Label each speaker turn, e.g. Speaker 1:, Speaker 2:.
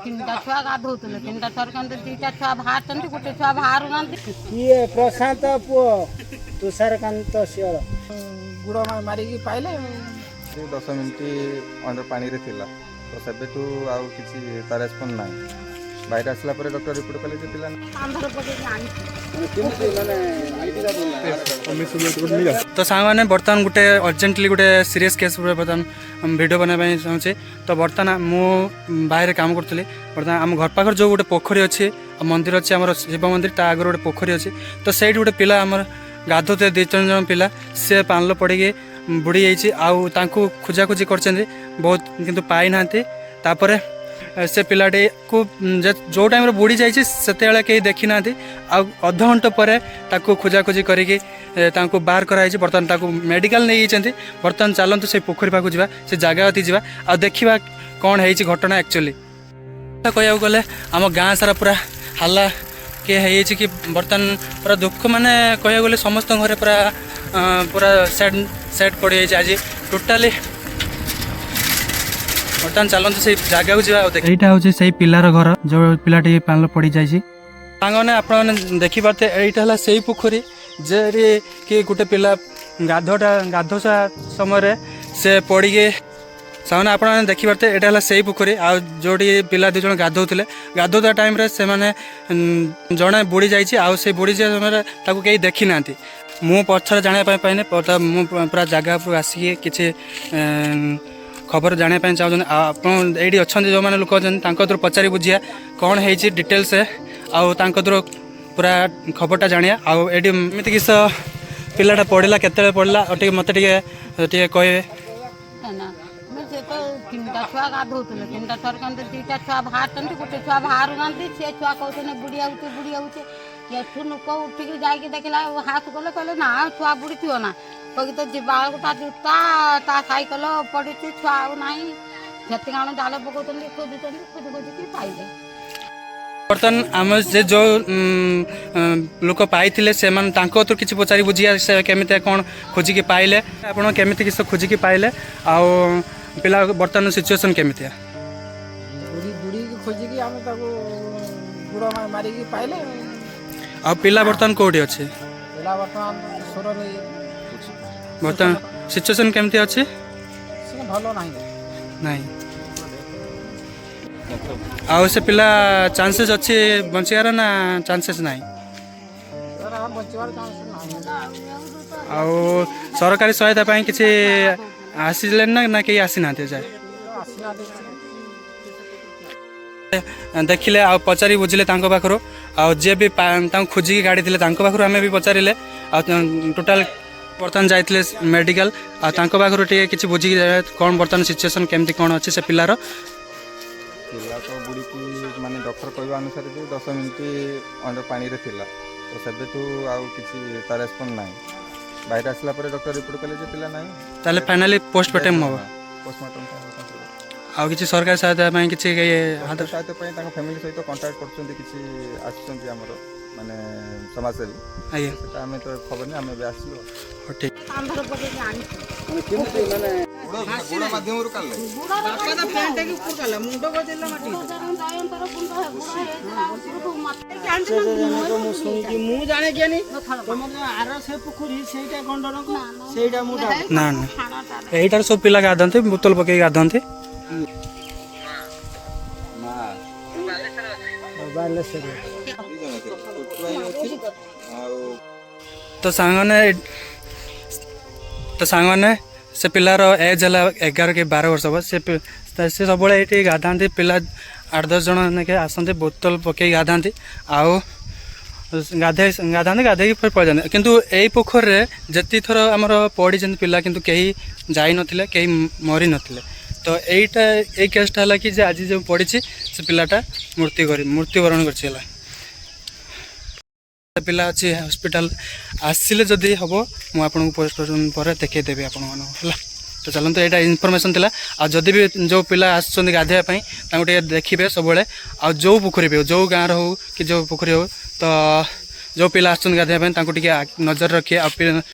Speaker 1: ତିନିଟା ଛୁଆ ଗାଧଉଥିଲେ। ତିନିଟା ଛୁଆରୁ କେମିତି ଦିଟା ଛୁଆ ବାହାରିଛନ୍ତି, ଗୋଟେ ଛୁଆ ବାହାରୁନାହାନ୍ତି।
Speaker 2: କିଏ? ପ୍ରଶାନ୍ତ ପୁଅ ତୁଷାରକାନ୍ତ ସିଅଳ।
Speaker 3: ଗୁଡ଼ ମାରିକି ପାଇଲେ।
Speaker 4: ସେ 10 ମିନିଟ୍ ଅଣ୍ଡର ପାଣିରେ ଥିଲା। ତ ସେବେଠୁ ଆଉ କିଛି ତା ରେସ୍ପନ୍ସ ନାହିଁ। ବାହାରେ ଆସିଲା ପରେ ଡକ୍ଟର ରିପୋର୍ଟ କଲେ ଯେ ପିଲା
Speaker 1: କାନ୍ଧରେ ପକେଇକି ଆଣିଛି।
Speaker 5: ତ ସାଙ୍ଗମାନେ, ବର୍ତ୍ତମାନ ଗୋଟେ ଅର୍ଜେଣ୍ଟଲି ଗୋଟେ ସିରିୟସ୍ କେସ୍ ଉପରେ ବର୍ତ୍ତମାନ ଭିଡ଼ିଓ ବନାଇବା ପାଇଁ ଚାହୁଁଛି। ତ ବର୍ତ୍ତମାନ ମୁଁ ବାହାରେ କାମ କରୁଥିଲି। ବର୍ତ୍ତମାନ ଆମ ଘର ପାଖରେ ଯେଉଁ ଗୋଟେ ପୋଖରୀ ଅଛି ଆଉ ମନ୍ଦିର ଅଛି, ଆମର ଶିବ ମନ୍ଦିର, ତା ଆଗରେ ଗୋଟେ ପୋଖରୀ ଅଛି। ତ ସେଇଠି ଗୋଟେ ପିଲା ଆମର ଗାଧୋଉଥିଲେ, ଦୁଇ ତିନି ଜଣ ପିଲା, ସେ ପାଣିରେ ପଡ଼ିକି ବୁଡ଼ି ଯାଇଛି। ଆଉ ତାଙ୍କୁ ଖୋଜାଖୋଜି କରିଛନ୍ତି ବହୁତ, କିନ୍ତୁ ପାଇନାହାନ୍ତି। ତାପରେ ସେ ପିଲାଟିକୁ ଯେଉଁ ଟାଇମ୍ରେ ବୁଡ଼ି ଯାଇଛି, ସେତେବେଳେ କେହି ଦେଖିନାହାନ୍ତି। ଆଉ ଅଧଘଣ୍ଟା ପରେ ତାକୁ ଖୋଜାଖୋଜି କରିକି ତାଙ୍କୁ ବାହାର କରାଯାଇଛି। ବର୍ତ୍ତମାନ ତାକୁ ମେଡ଼ିକାଲ ନେଇଯାଇଛନ୍ତି। ବର୍ତ୍ତମାନ ଚାଲନ୍ତୁ, ସେଇ ପୋଖରୀ ପାଖକୁ ଯିବା, ସେ ଜାଗା କତି ଯିବା ଆଉ ଦେଖିବା କ'ଣ ହେଇଛି ଘଟଣା ଆକ୍ଚୁଆଲି। କହିବାକୁ ଗଲେ ଆମ ଗାଁ ସାରା ପୁରା ହାଲା କିଏ ହେଇଯାଇଛି କି ବର୍ତ୍ତମାନ ପୁରା ଦୁଃଖ, ମାନେ କହିବାକୁ ଗଲେ ସମସ୍ତଙ୍କ ଘରେ ପୁରା ସେଟ୍ ସେଟ୍ ପଡ଼ିଯାଇଛି ଆଜି ଟୋଟାଲି। ବର୍ତ୍ତମାନ ଚାଲନ୍ତୁ, ସେଇ ଜାଗାକୁ ଯିବା ଆଉ ଦେଖ। ଏଇଟା ହେଉଛି ସେଇ ପିଲାର ଘର, ଯେଉଁ ପିଲାଟି ପାଣିରେ ପଡ଼ିଯାଇଛି। ସାଙ୍ଗମାନେ, ଆପଣମାନେ ଦେଖିପାରୁଥିବେ, ଏଇଟା ହେଲା ସେଇ ପୋଖରୀ ଯେଠି କି ଗୋଟେ ପିଲା ଗାଧୋସା ସମୟରେ ସେ ପଡ଼ିକି। ସାଙ୍ଗମାନେ, ଆପଣମାନେ ଦେଖିପାରୁଥିବେ, ଏଇଟା ହେଲା ସେଇ ପୋଖରୀ ଆଉ ଯେଉଁଠି ପିଲା ଦୁଇ ଜଣ ଗାଧୋଉଥିଲେ। ଗାଧୋଉଥିବା ଟାଇମ୍ରେ ସେମାନେ ଜଣେ ବୁଡ଼ି ଯାଇଛି। ଆଉ ସେଇ ବୁଡ଼ି ଯିବା ସମୟରେ ତାକୁ କେହି ଦେଖିନାହାନ୍ତି। ମୁଁ ପଛରେ ଜାଣିବା ପାଇଁ ପାଇନି। ମୁଁ ପୁରା ଜାଗା ଉପରକୁ ଆସିକି କିଛି ଖବର ଜାଣିବା ପାଇଁ ଚାହୁଁଛନ୍ତି। ଆଉ ଆପଣ ଏଇଠି ଅଛନ୍ତି, ଯେଉଁମାନେ ଲୋକ ଅଛନ୍ତି, ତାଙ୍କ କତିରୁ ପଚାରି ବୁଝିବା କ'ଣ ହେଇଛି ଡିଟେଲ୍ସ ଆଉ ତାଙ୍କ କତିରୁ ପୁରା ଖବରଟା ଜାଣିବା। ଆଉ ଏଇଠି ଏମିତି କିସ ପିଲାଟା ପଡ଼ିଲା, କେତେବେଳେ ପଡ଼ିଲା, ଆଉ ଟିକେ ମୋତେ ଟିକେ ଟିକେ କହିବେ।
Speaker 1: ନା, ସେ ତ ତିନିଟା ଛୁଆ ଗାଧଉଥିଲେ। ତିନିଟା ଛୁଆରୁ କେମିତି ଦିଟା ଛୁଆ ବାହାରିଛନ୍ତି, ଗୋଟେ ଛୁଆ ବାହାରୁନାହାନ୍ତି। ସେ ଛୁଆ କହୁଛନ୍ତି ବୁଡ଼ି ଯାଉଛି, ବୁଡ଼ି ଯାଉଛି। ଏଠୁ ଲୋକ ଉଠିକି ଯାଇକି ଦେଖିଲା, ହାତ କଲେ, କହିଲେ ନା ଛୁଆ ବୁଡ଼ିଥିବ ନା କହିକି ତ ଯିବା ବେଳକୁ ତା ଜୁତା, ତା ସାଇକେଲ ପଡ଼ିଛି, ଛୁଆ ଆଉ ନାହିଁ। ସେତିକି ଆଣ ଜାଲ ପକଉଛନ୍ତି, ଖୋଜୁଛନ୍ତି, ଖୋଜି ଖୋଜିକି ପାଇଲେ।
Speaker 5: ବର୍ତ୍ତମାନ ଆମେ ଯେ ଯେଉଁ ଲୋକ ପାଇଥିଲେ ସେମାନେ, ତାଙ୍କ କତିରୁ କିଛି ପଚାରି ବୁଝିବା ସେ କେମିତି କ'ଣ ଖୋଜିକି ପାଇଲେ। ଆପଣ କେମିତି କିସ ଖୋଜିକି ପାଇଲେ ଆଉ ପିଲା ବର୍ତ୍ତମାନ ସିଚୁଏସନ୍ କେମିତିଆ?
Speaker 3: ବୁଡ଼ି ବୁଡ଼ିକି ଖୋଜିକି ଆମେ ତାକୁ ଗୁଡ଼ ମାରିକି ପାଇଲେ।
Speaker 5: ଆଉ ପିଲା ବର୍ତ୍ତମାନ କୋଉଠି ଅଛି?
Speaker 3: ପିଲା ବର୍ତ୍ତମାନ ସୁର ନେଇ।
Speaker 5: ବର୍ତ୍ତମାନ ସିଚୁଏସନ୍ କେମିତି ଅଛି?
Speaker 3: ସେ ଭଲ ନାହିଁ।
Speaker 5: ନାହିଁ। ଆଉ ସେ ପିଲା ଚାନ୍ସେସ୍ ଅଛି ବଞ୍ଚିବାର ନା ଚାନ୍ସେସ୍ ନାହିଁ?
Speaker 3: ତାର ବଞ୍ଚିବାର ଚାନ୍ସ ନାହିଁ।
Speaker 5: ଆଉ ସରକାରୀ ସହାୟତା ପାଇଁ କିଛି ଆସିଲେନି ନା, ନା କେହି ଆସିନାହାନ୍ତି ଯାଏ?
Speaker 3: ଆସିନାହାନ୍ତି କିଛି।
Speaker 5: ଦେଖିଲେ ଆଉ ପଚାରି ବୁଝିଲେ ତାଙ୍କ ପାଖରୁ। ଆଉ ଯିଏ ବି ତାଙ୍କୁ ଖୋଜିକି କାଢ଼ିଥିଲେ, ତାଙ୍କ ପାଖରୁ ଆମେ ବି ପଚାରିଲେ। ଆଉ ଟୋଟାଲ ବର୍ତ୍ତମାନ ଯାଇଥିଲେ ମେଡ଼ିକାଲ ଆଉ ତାଙ୍କ ପାଖରୁ ଟିକେ କିଛି ବୁଝିକି କ'ଣ ବର୍ତ୍ତମାନ ସିଚୁଏସନ୍ କେମିତି କ'ଣ ଅଛି ସେ ପିଲାର।
Speaker 4: ପିଲା ତ ବୁଡ଼ିକି, ମାନେ ଡକ୍ଟର କହିବା ଅନୁସାରେ ଯେ 10 ମିନିଟ୍ ଅଣ୍ଡର ପାଣିରେ ଥିଲା। ତ ସେବେଠୁ ଆଉ କିଛି ତା ରେସ୍ପନ୍ସ ନାହିଁ। ବାହାରେ ଆସିଲା ପରେ ଡକ୍ଟର ରିପୋର୍ଟ କଲେ ଯେ ପିଲା ନାହିଁ।
Speaker 5: ତାହେଲେ ଫାଇନାଲି ପୋଷ୍ଟମର୍ଟମ୍ ହେବ?
Speaker 4: ପୋଷ୍ଟମର୍ଟମ୍।
Speaker 5: ଆଉ କିଛି ସରକାରୀ ସହାୟତା ପାଇଁ କିଛି ହାତ
Speaker 4: ସହାୟତା ପାଇଁ ତାଙ୍କ ଫ୍ୟାମିଲି ସହିତ କଣ୍ଟାକ୍ଟ କରୁଛନ୍ତି। କିଛି ଆସୁଛନ୍ତି ଆମର ମାନେ ସମାଜସେବୀ। ସେଟା ଆମେ ତ ଖବର ନାହିଁ, ଆମେ ଏବେ ଆସିଲୁ।
Speaker 5: ହଉ, ଠିକ୍।
Speaker 1: କାନ୍ଧରେ ପକେଇକି ଆଣିଛି।
Speaker 4: କେମିତି, ମାନେ ଗୋଡ଼ ମାଧ୍ୟମରୁ କାଢ଼ିଲେ?
Speaker 3: ମୁଣ୍ଡ ବଜେଇଲା ମାଟି।
Speaker 1: ଗୁଡ଼ ହେଇଥିଲା ଉପରକୁ ମାଟି।
Speaker 2: ମୁଁ ଶୁଣିଛି, ମୁଁ ଜାଣେ କିଆନି ତମର ଯୋଉ ଆର ସେ ପୋଖରୀ, ସେଇଟା ଗଣ୍ଡରଙ୍କ ସେଇଟା ମୁଁ ଡାକେ।
Speaker 5: ନା ନା, ଏଇଟାରେ ସବୁ ପିଲା ଗାଧାନ୍ତି, ବୋତଲ ପକେଇକି ଗାଧାନ୍ତି।
Speaker 2: ବାଲେଶ୍ୱର।
Speaker 4: ଦୁଇ ଜଣ ଥିଲେ, ଟୁଟୁ ଭାଇ ଅଛି ଆଉ
Speaker 5: ତ ସାଙ୍ଗମାନେ, ସେ ପିଲାର ଏଜ୍ ହେଲା 11 କି 12 ବର୍ଷ ହେବ। ସେ ସବୁବେଳେ ଏଇଠି ଗାଧାନ୍ତି। ପିଲା 8-10 ଜଣ ଲେଖେ ଆସନ୍ତି, ବୋତଲ ପକେଇକି ଗାଧାନ୍ତି ଆଉ ଗାଧାନ୍ତି, ଗାଧେଇକି ଫେର ପଳେଇଯାନ୍ତି। କିନ୍ତୁ ଏଇ ପୋଖରୀରେ ଯେତିକି ଥର ଆମର ପଡ଼ିଛନ୍ତି ପିଲା, କିନ୍ତୁ କେହି ଯାଇନଥିଲେ, କେହି ମରିନଥିଲେ। ତ ଏଇଟା ଏଇ କେସ୍ଟା ହେଲା କି ଯେ ଆଜି ଯେଉଁ ପଡ଼ିଛି, ସେ ପିଲାଟା ମୃତ୍ୟୁବରଣ କରିଛି। ହେଲା ପିଲା ଅଛି ହସ୍ପିଟାଲ। ଆସିଲେ ଯଦି ହେବ, ମୁଁ ଆପଣଙ୍କୁ ପୋଷ୍ଟମର୍ଟମ୍ ପରେ ଦେଖେଇଦେବି ଆପଣମାନଙ୍କୁ। ହେଲା, ତ ଚାଲନ୍ତୁ, ଏଇଟା ଇନଫର୍ମେସନ୍ ଥିଲା। ଆଉ ଯଦି ବି ଯେଉଁ ପିଲା ଆସୁଛନ୍ତି ଗାଧୋଇବା ପାଇଁ, ତାଙ୍କୁ ଟିକେ ଦେଖିବେ ସବୁବେଳେ। ଆଉ ଯେଉଁ ପୋଖରୀ ବି ହଉ, ଯେଉଁ ଗାଁର ହଉ କି ଯେଉଁ ପୋଖରୀ ହଉ, ତ ଯେଉଁ ପିଲା ଆସୁଛନ୍ତି ଗାଧୋଇବା ପାଇଁ, ତାଙ୍କୁ ଟିକେ ନଜର ରଖିବେ। ଆଉ